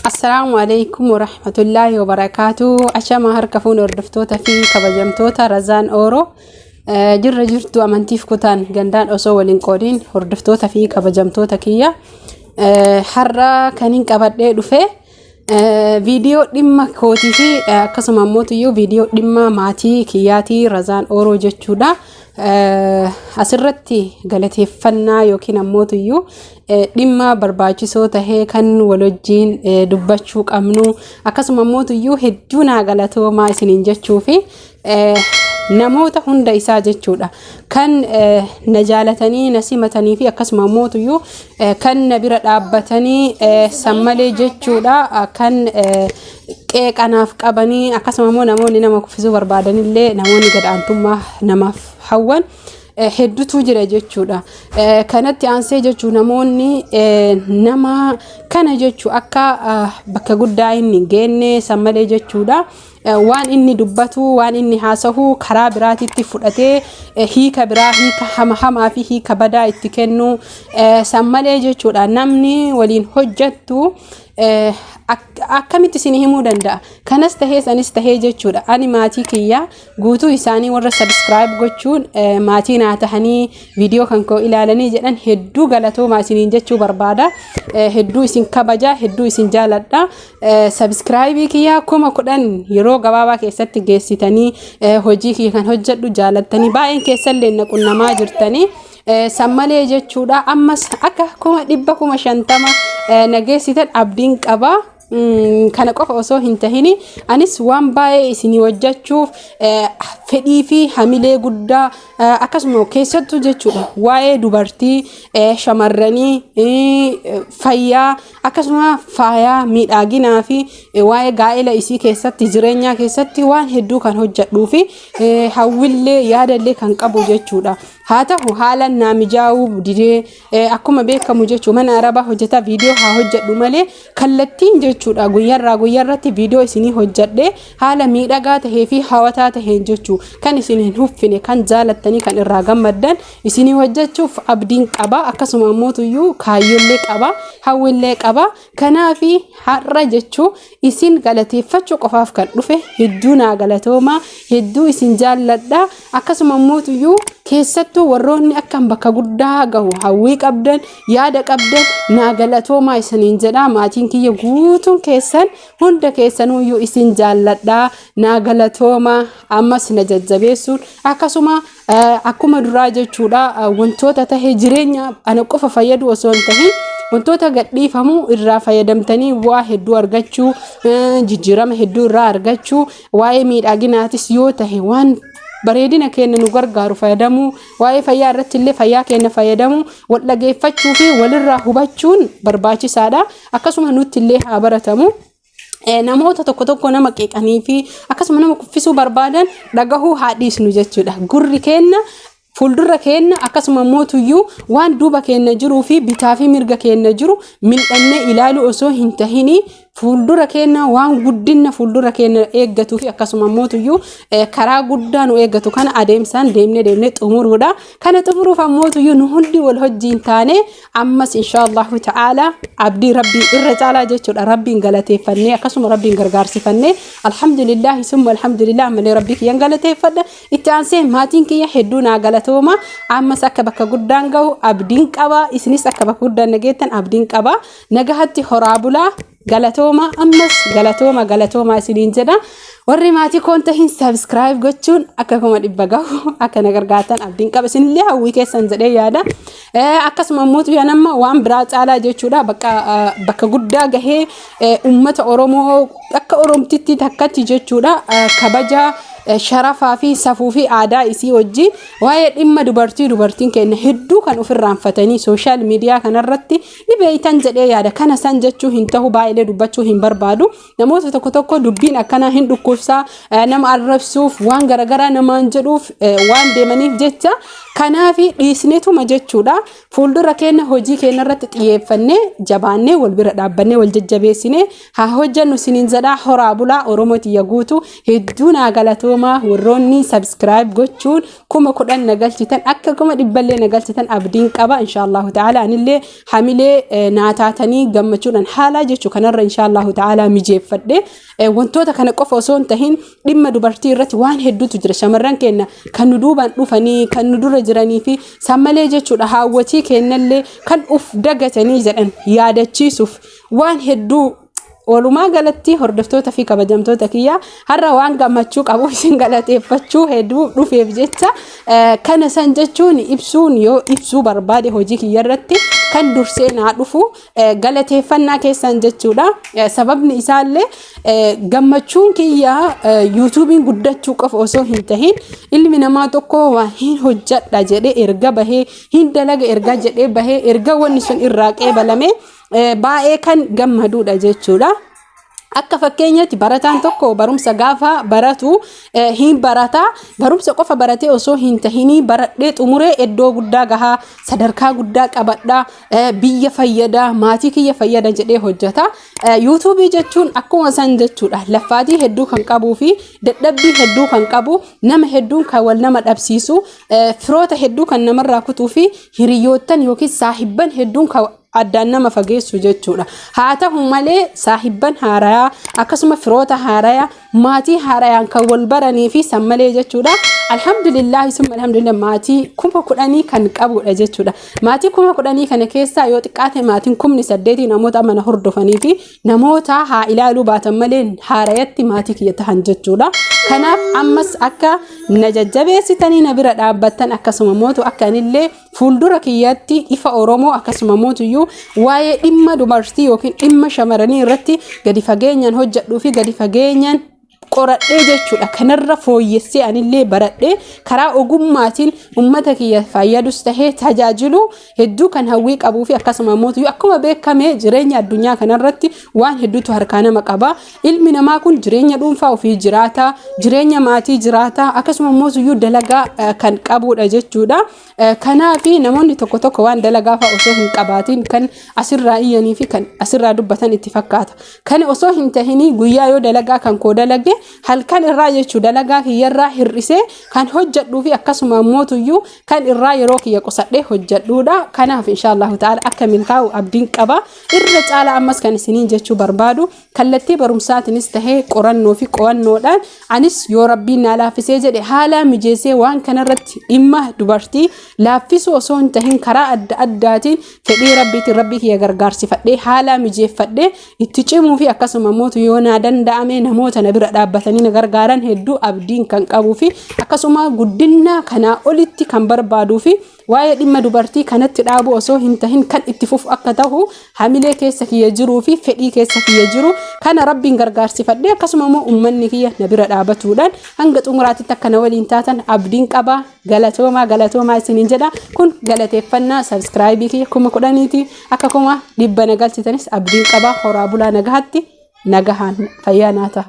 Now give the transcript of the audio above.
Assalaamu alaikum warahmatullaahi wabarakaatu. Ashama harka fuun hordoftoota fi kabajamtoota Razaan Ooroo. Jirra jirtu amantiif kutaan gandaan osoo waliin qoodiin hordoftoota fi kabajamtoota kiyya. Har'a kan hin qabadhee dhufe viidiyoo dhimma kootii fi akkasuma immoo viidiyoo dhimma maatii kiyyaatii Razaan Ooroo jechuudha. Asirratti galateeffannaa yookiin ammoo dhimma barbaachisoo tahee kan wal wajjiin dubbachuu qabnu akkasuma immoo hedduu naa galatoomaa isiniin jechuu fi namoota hunda isaa jechuudha. Kan na jaalatanii na simatanii fi akkasuma immoo kan na bira dhaabbatanii san malee jechuudha kan qeeqanaaf qabanii akkasuma immoo namoonni nama kuffisuu barbaadanillee namoonni gad-aantummaa namaaf hawwan hedduutu jira jechuudha. Kanatti aansee jechuun namoonni nama kana jechuu akka bakka guddaa inni hin geenne san malee jechuudha. Waan inni dubbatu waan inni haasahu karaa biraatitti fudhatee hiika biraa hiika hama hamaa fi hiika badaa itti kennu san malee jechuudha. Namni waliin hojjettu akkamitti isin himuu danda'a? Kanas tahee sanis tahee jechuudha. Ani maatii kiyya guutuu isaanii warra subscribe gochuun maatii naa tahanii viidiyoo kan koo ilaalanii jedhan hedduu galatoomaa isiniin jechuu barbaada. Hedduu isin kabaja, hedduu isin jaaladha. Subscribe kiyya 10,000 yeroo gabaabaa keessatti geessitanii hojii kiyya kan hojjedhu jaalattanii baay'een keessallee na qunnamaa jirtanii. San malee jechuudha ammas akka 100,000 50,000 na geessitan abdiin qaba. Kana qofa osoo hin tahini anis waan baay'ee isinii hojjechuuf fedhii fi hamilee guddaa akkasuma keessattuu jechuudha waa'ee dubartii shamarranii fayyaa akkasuma faayaa miidhaginaa fi waa'ee gaa'ela isii keessatti jireenyaa keessatti waan hedduu kan hojjedhuu fi hawwillee yaadallee kan qabu jechuudha. Haa ta'u haala naa mijaa'uu didee akkuma beekamu jechuun mana arabaa hojjetaa viidiyoo haa hojjedhu malee kallattiin jechuudha guyyaarraa guyyaarratti viidiyoo isinii hojjedhee haala miidhagaa tahee fi hawataa taheen jechuu kan isin hin huffine kan jaalattanii kan irraa gammaddan isinii hojjechuuf abdiin qaba akkasuma ammootuyyuu kaayyoollee qaba hawwillee qaba kanaafi har'a jechuu isin galateeffachuu qofaaf kan dhufe hedduu naa galatoomaa hedduu isin jaalladha akkasuma ammootuyyuu keessattuu warroonni akkan bakka guddaa gahu hawwii qabdan yaada qabdan naa galatoomaa isiniin jedha maatiin kiyya guutuun keessan hunda keessanuyyuu isin jaalladha naa galatoomaa ammas na jajjabeessuun akkasuma akkuma duraa jechuudha wantoota tahe jireenya ana qofa fayyadu osoo hin tahin wantoota gadhiifamu irraa fayyadamtanii bu'aa hedduu argachuu jijjiirama hedduu irraa argachuu waa'ee miidhaginaatis yoo tahe waan bareedina keenya nu gargaaru fayyadamuu waa'ee fayyaa irratti illee fayyaa keenya fayyadamuu wal dhageeffachuu fi walirraa hubachuun barbaachisaadha akkasuma nutti illee haa baratamu. Namoota tokko tokko nama qeeqanii fi akkasuma nama kuffisuu barbaadan dhagahuu haa dhiisnu jechuudha. Gurri keenya fuuldura keenya akkasuma mootuyyuu waan duuba keenya jiruu fi bitaa fi mirga keenya jiru mil'annee ilaaluu osoo hin tahini fuuldura keenya waan guddina fuuldura keenya eeggatuu fi akkasuma mootuyyuu karaa guddaa nu eeggatu kana adeemsaan deemnee deemnee xumuruudha. Kana xumuruuf ammootuyyuu nu hundi wal hojjiin taane ammas inshaallahu ta'ala abdii rabbii irra caalaa jechuudha rabbiin galateeffannee akkasuma rabbiin gargaarsifannee alhamdulillahi summa alhamdulillah malee rabbii kiyyan galateeffadha. Itti aansee maatiin kiyya hedduu naa galatooma ammas akka bakka guddaan gahu abdiin qaba isinis akka bakka guddaan nageettan abdiin qaba nagahatti horaa bulaa galatooma ammas galatooma galatooma isiniin jedha. Warri maatii koon tahin subscribe gochuun akka 100,000 gahu akka na gargaartan abdiin qaba isinillee hawwii keessan jedhee yaada. Akkasuma immoo tuyyaan amma waan biraa caalaa jechuudha bakka guddaa gahee uummata Oromoo akka Oromtitti takkatti jechuudha kabaja sharafaa fi safuu fi aadaa isii wajjin waa'ee dhimma dubartii dubartiin keenya hedduu kan ofirraanfatanii social media kanarratti ni beeytan jedhee yaada kana san jechuu hin tahu baay'ee dubbachuu hin barbaadu namoota tokko tokko dubbiin akkanaa hin dhukkubsaa nama arrabsuuf waan garagaraa namaan jedhuuf waan deemaniif jecha kanaafi dhiisnetuma jechuudha fuuldura keenya hojii keenya irratti xiyyeeffannee jabaannee wal bira dhaabbannee wal jajjabeessinee haa hojjennu siniin jedhaa horaa bulaa Oromoo tiyya guutuu hedduu naa galatooma. Galatoomaa warroonni subscribe gochuun 10,000 na galchitan, akka 100,000llee na galchitan abdiin qaba inshaallahu ta'ala. Anillee hamilee naa taatanii gammachuudhaan haalaa jechuu kanarra inshaallahu ta'ala mijeeffadhe. Wantoota kana qofa osoo hin tahin dhimma dubartii irratti waan hedduutu jira. Shamarran keenya kan nu duubaan dhufanii, kan nu dura jiranii fi san malee jechuudha haawwatii keenyallee kan uf dagatanii jedhan yaadachiisuuf waan hedduu. Walumaa galatti, hordoftoota fi kabajamtoota kiyya, har'a waan gammachuu qabu isin galateeffachuu hedduu dhufeef jecha kana san jechuun ibsuun yoo ibsuu barbaade, hojii kiyya irratti kan dursee naa dhufu galateeffannaa keessan jechuudha. Sababni isaallee gammachuun kiyya YouTubeiin guddachuu qofa osoo hin tahin, ilmi namaa tokko waa hin hojjadha jedhee erga bahee, hin dalaga erga jedhee bahee, erga wanni sun irraa qeebalame baay'ee kan gammaduudha jechuudha. Akka fakkeenyaatti barataan tokko barumsa gaafa baratu hin barataa, barumsa qofa baratee osoo hin tahinii, baradhee xumuree iddoo guddaa gahaa, sadarkaa guddaa qabadhaa, biyya fayyada, maatii kiyya fayyada jedhee hojjeta. YouTubeii jechuun akkuma san jechuudha. Laffaatii hedduu kan qabuu fi dadhabbii hedduu kan qabu, nama hedduun kan wal nama dhabsiisu, firoota hedduu kan namarraa kutuu fi hiriyoottan yookiin saahibban hedduun kan addaan nama fageessu jechuudha. Haa ta'u malee saahibban haarayaa, akkasuma firoota haarayaa, maatii haarayaan kan wal baranii fi san malee jechuudha. Alhamdulillah summa alhamdulillah, maatii 10,000 kan qabudha jechuudha. Maatii 10,000 kana keessaa yoo xiqqaate maatiin 8,000 namoota mana hordofanii fi namoota haa ilaaluu baatan malee haarayatti maatii kiyya tahan jechuudha. Kanaaf ammas akka na jajjabeessitanii na bira dhaabbattan, akkasuma mootu akka anillee fuuldura kiyyatti ifa Oromoo, akkasuma mootuyyuu waa'ee dhimma dubartii yookiin dhimma shamarranii irratti gadi fageenyaan hojjedhuu fi gadi fageenyaan qoradhee jechuudha. Kanarra fooyyessee anillee baradhee karaa ogummaatiin ummata kiyya fayyadus tahee tajaajilu hedduu kan hawwii qabuu fi akkasuma mootuyyuu akkuma beekame jireenya addunyaa kanarratti waan hedduutu harkaa nama qaba. Ilmi namaa kun jireenya dhuunfaa ofii jiraata, jireenya maatii jiraata, akkasuma mootuyyuu dalagaa kan qabudha jechuudha. Kanaafi namoonni tokko tokko waan dalagaa fa'a osoo hin qabaatiin kan asirraa iyyanii fi kan asirraa dubbatan itti fakkaata. Kana osoo hin tahinii, guyyaa yoo dalagaa kan koo dalage, halkan irraa jechuu dalagaa kiyyarraa hir'isee kan hojjedhuu fi akkasuma mootuyyuu kan irraa yeroo kiyya qusadhee hojjedhuudha. Kanaaf inshaallahu ta'ala akka milkaa'u abdiin qaba. Irra caalaa ammas kan isiniin jechuu barbaadu, kallattii barumsaatiinis tahee qorannoo fi qo'annoodhaan anis yoo rabbiin naa laaffisee jedhe haala mijeessee waan kanarratti dhimma dubartii laaffisuu osoo hin tahin karaa adda addaatiin fedhii rabbiitiin rabbii kiyya gargaarsifadhee haala mijeeffadhee itti cimuu fi akkasuma mootu yoo naa danda'ame namoota na bira dhaabbatanii na gargaaran hedduu abdiin kan qabuu fi akkasuma guddina kanaa olitti kan barbaaduu fi waa'ee dhimma dubartii kanatti dhaabuu osoo hin tahin kan itti fufu akka ta'u hamilee keessa kiyya jiruu fi fedhii keessa kiyya jiru kana rabbiin gargaarsifadhee, akkasuma immoo uummanni kiyya na bira dhaabatuudhaan hanga xumuraatitti akka na waliin taatan abdiin qaba. Galatoomaa, galatoomaa isiniin jedha. Kun galateeffannaa subscribeii kiyya 10,000ti. Akka 100,000 na galchitanis abdiin qaba. Horaa bulaa, nagahatti, nagahaan fayyaa naa ta'a.